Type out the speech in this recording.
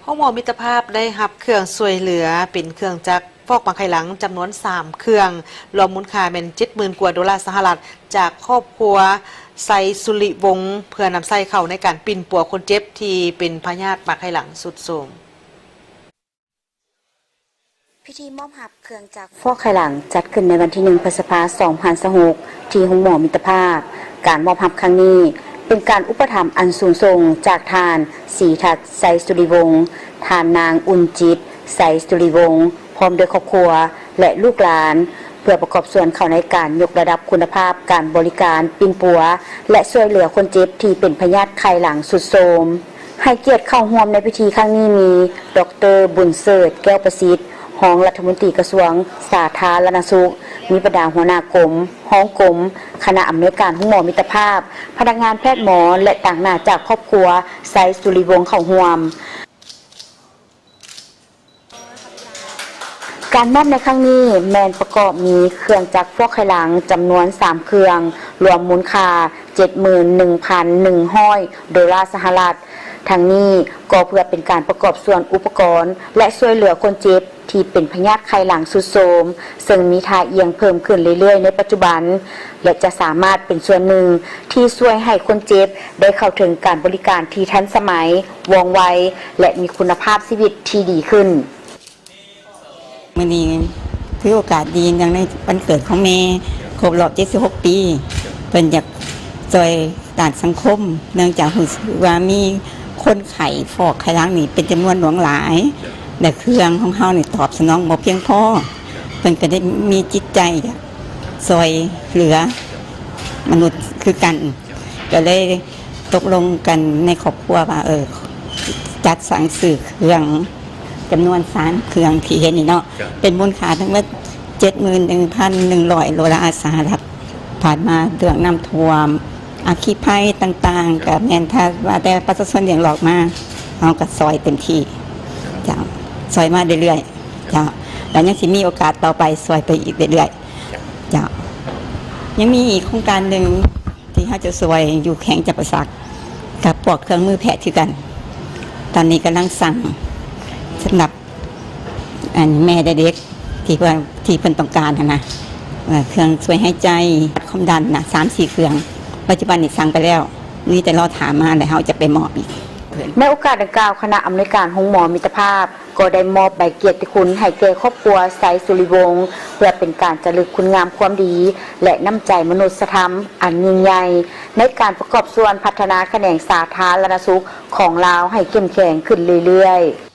ໂຮງໝໍມິດຕະພາບໄດ້ຮັບເຄື່ອງຊ່ວຍເຫຼືອເປັນເຄື່ອງຈັກຟອກໝາກໄຂ່ຫຼັງຈຳນວນສາມເຄື່ອງ, ລວມມູນຄ່າແມ່ນເຈັດໝື່ນກວ່າໂດລາສະຫະລັດ ຈາກຄອບຄົວໄຊສຸລິວົງ ເພື່ອນຳໃຊ້ເຂົ້າໃນການປິ່ນປົວຄົນເຈັບທີ່ເປັນພະຍາດໝາກໄຂ່ຫຼັງຊຸດໂຊມ. ພິທີມອບຮັບເຄື່ອງຈັກຟອກໄຂ່ຫຼັງຈັດຂຶ້ນໃນວັນທີໜຶ່ງ ພຶດສະພາ ສອງພັນຊາວຫົກ ທີ່ໂຮງໝໍມິດຕະພາບ. ການມອບຮັບຄັ້ງນີ້ເປັນການອຸປະຖຳອັນສູງສົ່ງຈາກທ່ານ ສີທັດ ໄຊສຸລິວົງ, ທ່ານນາງ ອຸ່ນຈິດ ໄຊສຸລິວົງ ພ້ອມດ້ວຍຄອບຄົວ ແລະ ລູກຫຼານ ເພື່ອປະກອບສ່ວນເຂົ້າໃນການຍົກລະດັບຄຸນນະພາບການບໍລິການປິ່ນປົວ ແລະ ຊ່ວຍເຫຼືອຄົນເຈັບທີ່ເປັນພະຍາດໄຂ່ຫຼັງຊຸດໂຊມ. ໃຫ້ກຽດເຂົ້າຮ່ວມໃນພິທີຄັ້ງນີ້ມີ ດອກເຕີ ບຸນເສີດ ແກ້ວປະສິດ ຮອງລັດຖະມົນຕີກະຊວງສາທາລະນະສຸກ, ມີບັນດາຫົວໜ້າກົມ, ຮອງກົມ, ຄະນະອຳນວຍການໂຮງໝໍມິດຕະພາບ, ພະນັກງານແພດໝໍ ແລະ ຕາງໜ້າຈາກຄອບຄົວໄຊສຸລິວົງເຂົ້າຮ່ວມ. ການມອບໃນຄັ້ງນີ້ແມ່ນປະກອບມີເຄື່ອງຈັກຟອກໄຂ່ຫຼັງຈຳນວນສາມເຄື່ອງ, ລວມມູນຄ່າເຈັດໝື່ນໜຶ່ງພັນໜຶ່ງຮ້ອຍໂດລາສະຫະລັດ. ທັງນີ້ກໍເພື່ອເປັນການປະກອບສ່ວນອຸປະກອນ ແລະ ຊ່ວຍເຫຼືອຄົນເຈັບທີ່ເປັນພະຍາດໄຂ່ຫຼັງຊຸດໂຊມ, ເຊິ່ງມີທ່າອ່ຽງເພີ່ມຂຶ້ນເລື້ອຍໆໃນປັດຈຸບັນ ແລະ ຈະສາມາດເປັນສ່ວນໜຶ່ງທີ່ຊ່ວຍໃຫ້ຄົນເຈັບໄດ້ເຂົ້າເຖິງການບໍລິການທີ່ທັນສະໄໝ, ວ່ອງໄວ ແລະ ມີຄຸນນະພາບຊີວິດທີ່ດີຂຶ້ນ. ມື້ນີ້ຖືໂອກາດດີ ເນື່ອງໃນວັນເກີດຂອງແມ່ຄົບຮອບເຈັດສິບຫົກປີ, ເພິ່ນຢາກຊ່ວຍດ້ານສັງຄົມ ເນື່ອງຈາກຮູ້ສຶກວ່າມີຄົນໄຂ້ຟອກໄຂ່ຫຼັງນີ້ເປັນຈຳນວນຫຼວງຫຼາຍ ແລະ ເຄື່ອງຂອງເຮົານີ້ຕອບສະໜອງບໍ່ພຽງພໍ, ເພິ່ນກໍໄດ້ມີຈິດໃຈຢາກຊ່ວຍເຫຼືອມະນຸດຄືກັນ. ກໍເລີຍຕົກລົງກັນໃນຄອບຄົວວ່າ ເອີ ຈັດສັ່ງຊື້ເຄື່ອງຈຳນວນສາມເຄື່ອງທີ່ເຫັນນີ້ເນາະ, ເປັນມູນຄ່າທັງໝົດເຈັດໝື່ນໜຶ່ງພັນໜຶ່ງຮ້ອຍໂດລາສະຫະລັດ. ຜ່ານມາເລື່ອງນ້ຳຖ້ວມ ອັກຄີໄພຕ່າງໆ ກໍແມ່ນຖ້າວ່າແຕ່ປະຊາຊົນຮຽກຮ້ອງມາ ເຮົາກໍຊ່ອຍເຕັມທີ່ເຈົ້າ, ຊ່ອຍມາເລື້ອຍໆເຈົ້າ, ແລ້ວຍັງຊິມີໂອກາດຕໍ່ໄປ ຊ່ອຍໄປອີກເລື້ອຍໆເຈົ້າ. ຍັງມີອີກໂຄງການໜຶ່ງ ທີ່ເຮົາຈະຊ່ວຍຢູ່ແຂວງຈຳປາສັກ ກັບພວກເຄື່ອງມືແພດຄືກັນ. ຕອນນີ້ກຳລັງສັ່ງສຳລັບ ອັນ ແມ່ແລະເດັກ ທີ່ເພິ່ນ ທີ່ເພິ່ນຕ້ອງການຫັ້ນນະ, ເອີ ເຄື່ອງຊ່ວຍຫາຍໃຈ, ວັດຄວາມດັນນະ ສາມສີ່ເຄື່ອງ, ປັດຈຸບັນນີ້ສັ່ງໄປແລ້ວ, ມີແຕ່ລໍຖ້າມາ ແລ້ວເຮົາຈະໄປມອບອີກ. ໃນໂອກາດດັ່ງກ່າວ, ຄະນະອຳນວຍການໂຮງໝໍມິດຕະພາບ ກໍໄດ້ມອບໃບກຽດຕິຄຸນໃຫ້ແກ່ຄອບຄົວໄຊສຸລິວົງ ເພື່ອເປັນການຈະລຶກຄຸນງາມຄວາມດີ ແລະ ນ້ຳໃຈມະນຸດສະທຳອັນຍິ່ງໃຫຍ່ ໃນການປະກອບສ່ວນພັດທະນາຂະແໜງສາທາລະນະສຸກຂອງລາວໃຫ້ເຂັ້ມແຂງຂຶ້ນເລື້ອຍໆ.